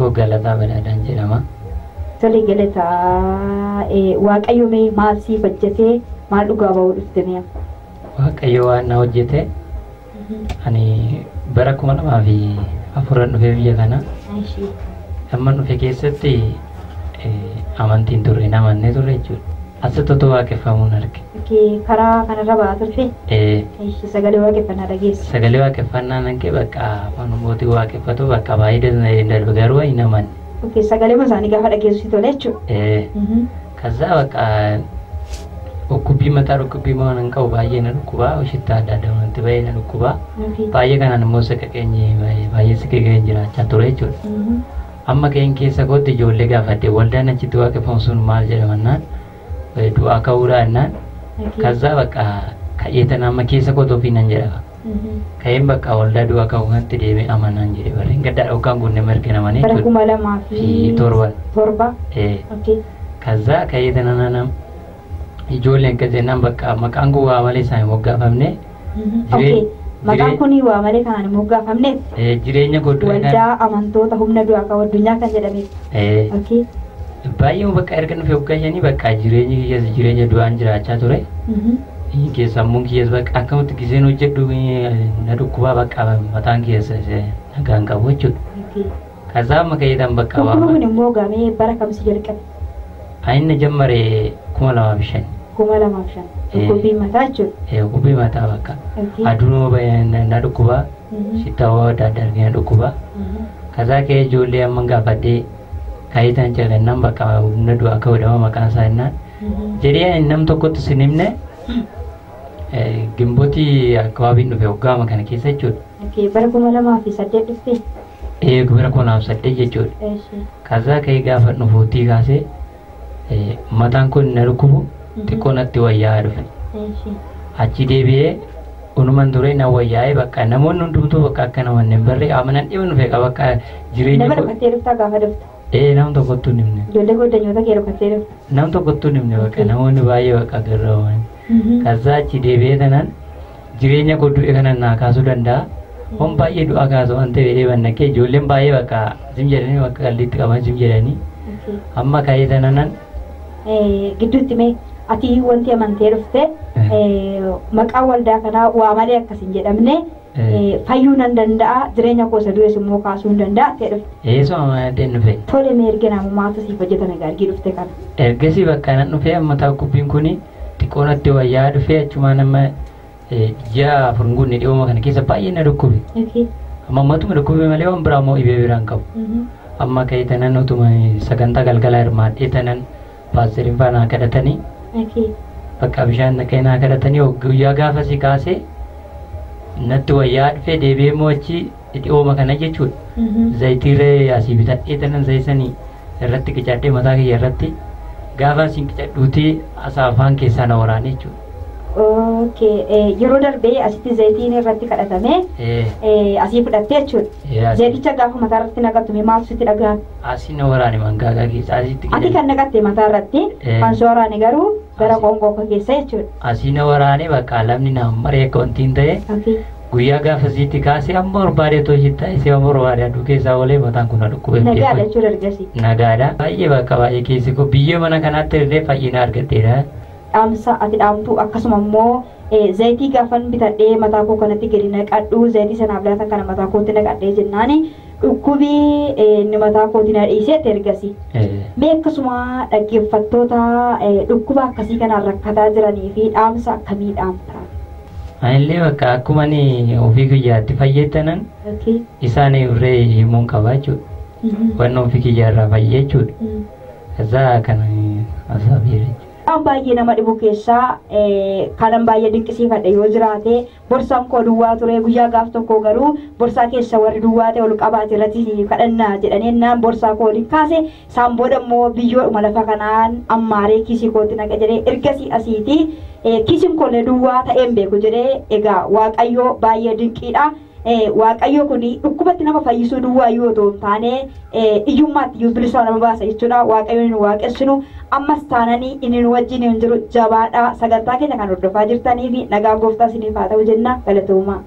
Maqaan koo Galataa Badhaadhaan jedhama. Tole Galataa, Waaqayyo mee maal siif hojjetee, maal dhugaa ba'uu dhufte mee? Waaqayyo waan na hojjete, ani bara 2004 dhufee biyya kana. Amma dhufe keessatti amantiin turre, hin amannee turre jechuudha. Asitti otoo waaqeffamuun arge. Karaa kanarra ba'aa turte? Ee. Sagalee waaqeffannaa dhageesse. Sagalee waaqeffannaa nan kee bakka afaan mootii waaqeffatu bakka baay'ee darbe, garuu hin amanne. Sagalee isaanii gaafa dhageessu tole jechuudha. Ee. Kazaa bakka dhukkubbii mataa, dhukkubbii waan hin qabu baay'ee na dhukkubaa, shittaa adda addaa wanti baay'ee na dhukkubaa. Baay'ee kanaan immoo siqaqeenyi baay'ee siqaqeen jiraachaa ture jechuudha. Amma ka'een keessa kootti ijoollee gaafadhe, waldaan achitti waaqeffamu sun maal jedhamannaan, du'aa ka'uudha jennaan. Kazaa bakka ka'eetan amma keessa kootu ofii nan jedhama. Ka'een bakka waldaa du'aa ka'uu kanatti deemee amanaan jedhe, barreen gaddaa dhokkaan kunne mirga namanii Bara 2007. 7. Kazaa ka'eetan anam ijoolleen akkas jennaan, bakka maqaan kun waa malee isaan hin moggaafamne. Maqaan kun waa malee kanaan hin moggaafamneef. Jireenya godhu. Waldaa amantoota humna du'aa ka'uu addunyaa kan jedhameef. Baay'ee bakka erga nuuf waggaa shanii bakka jireenyi kiyyas jireenya du'aan jiraachaa ture. Sammuun kiyyas bakka akkamitti giseen hojjedhu na dhukkubaa, bakka mataan kiyyas nagaan qabu jechuudha. Kazaa amma ka'eetan bakka waa. Dhukkubni kun immoo gamee bara kamsi jalqabe? Inni jammare 2005. 2005. Dhukkubbii mataa jechuudha. Dhukkubbii mataa bakka. Aduun na dhukkubaa. Shittaawwan adda addaa argina dhukkubaa. Kazaa ka'ee ijoollee amma gaafadhee ka'eetan jedhannaan, bakka humna du'aa ka'uudhaama maqaan isaa jennaan. Jedhee nam tokkotti sin himne, gimbootii akkabaabiin dhufe waggaama kana keessa jechuudha. Bara 2008 dhufte? Ee, bara 2008 jechuudha. Kazaa ka'ee gaafa dhufuutii kaasee mataan kun na dhukkubu xiqqoo natti wayyaa'aa dhufe. Achi deebi'ee unuman ture na wayyaa'ee, bakka namoonni hundumtuu bakka akka namoonni hin barre amanan dhibeen dhufe bakka jireenya. Nama dhufattee dhuftaa gaafa dhuftu? Ee, nam tokkottuu hin himne. Ijoollee goddanyoota kee dhufattee dhufta? Nam tokkottuu hin himne, bakka namoonni baay'ee bakka garraawwan. Kazaa achi deebi'ee tanaan jireenya koo du'e kana naa kaasuu danda'a. Hon baay'ee du'aa kaasu waan ta'eef jedhee bannakee ijoolleen baay'ee bakka zim jedhanii, bakka qalliitti qaban zim jedhanii amma ka'ee tananan. Gidduutti mee ati wanti amantee dhufte maqaa waldaa kanaa waa malee akkas hin jedhamne, fayyuu nan danda'a, jireenya koo isa du'es immoo kaasuu hin danda'a ta'e dhufte. Eessuma amanatee dhufe. Tole, mee erga namummaatu siif hojjetame gaargii dhufte kana? Ergasii bakka nan dhufee amma dhukkubbiin kuni xiqqoo natti wayyaa dhufee, achumaan amma ji'a 4 guunne dhiyooma kana keessa baay'ee na dhukkube. Amma matuma dhukkube malee waan biraa immoo dhibee biraan qabu. Amma ka'ee tanan utuma sagantaa galgalaa hirmaadhee tanan paasteriin faana kadhatanii, bakka bishaan naqee naa kadhatanii, guyyaa gaafasii kaasee natti wayyaa dhufee, deebi'ee immoo achi dhiyooma kana jechuudha. Zayitiirree asii bitadhee tanan zayisanii irratti qicadhee, mataa kiyya irratti gaafa asiin qicadhuutii asa afaan keessaa na waraane jechuudha. Yeroo darbee asitti zayitiin irratti kadhatame asii fudhattee jechuudha. Zayiticha gaafa mataa irratti naqattu maaltu sitti dhaga'ame? Asii na waraane, mangaagaa keessa asitti. Ati kan naqatte mataa irratti, kan si waraane garuu gara qoonqoo keessa jechuudha. Asii na waraane, bakka lamni na maree akka wanti hin ta'e, guyyaa gaafasiitti kaasee amma barbaade too shittaa isee amma barbaade aduu keessaa oolee mataan kun na dhukkubee. Nagaadha jechuudha ergasii. Nagaadha. Baay'ee bakka baay'ee keessi koo biyyee mana kanaatti illee fayyina argatteedha. Dhaamsa ati dhaamtu, akkasuma immoo zayitii gaafan bitadhee mataa koo kanatti gadi naqadhu, zayitii sanaaf laatan kana mataa kootti naqadhee jennaani dhukkubii inni mataa kootti na dhiiseetti ergasii. Mee akkasuma dhaggeeffattoota dhukkuba akkasii kanaan rakkataa jiranii fi dhaamsa akkamii dhaamta? Anillee bakka akkuma ani ofii kiyyaatti fayyettanan isaan irree himuun qaba jechuudha. Wanni ofii kiyyaa irraa fayyee jechuudha. Kazaa kana asaabiira jechuudha. Waan baay'ee nama dhibu keessaa kanan baay'ee dinqisiifadhe yoo jiraate, borsaan koo duwwaa ture, guyyaa gaaf tokko garuu borsaa keessa warri duwwaa ta'e ol qabaate irratti kadhannaa jedhanii naan borsaa koo waliin kaase, isaan booda immoo biyyoodhuma lafa kanaan ammaaree kiisii kootti naqa jedhee, ergasii asiiti kiisiin koollee duwwaa ta'een beeku jedhee. Egaa Waaqayyoo baay'ee dinqiidha. Waaqayyo kun dhukkubatti nama fayyisuu duwwaa yoo otoo hin taane iyyummaatti iyyuu bilisa nama baasa jechuudha. Waaqayyo nu waaqessinu ammas taananii inni nu wajjin hin jiru jabaadha. Sagantaa keenya kan hordofaa jirtanii fi nagaa gooftaa isiniif haa ta'u jenna, galatoomaa.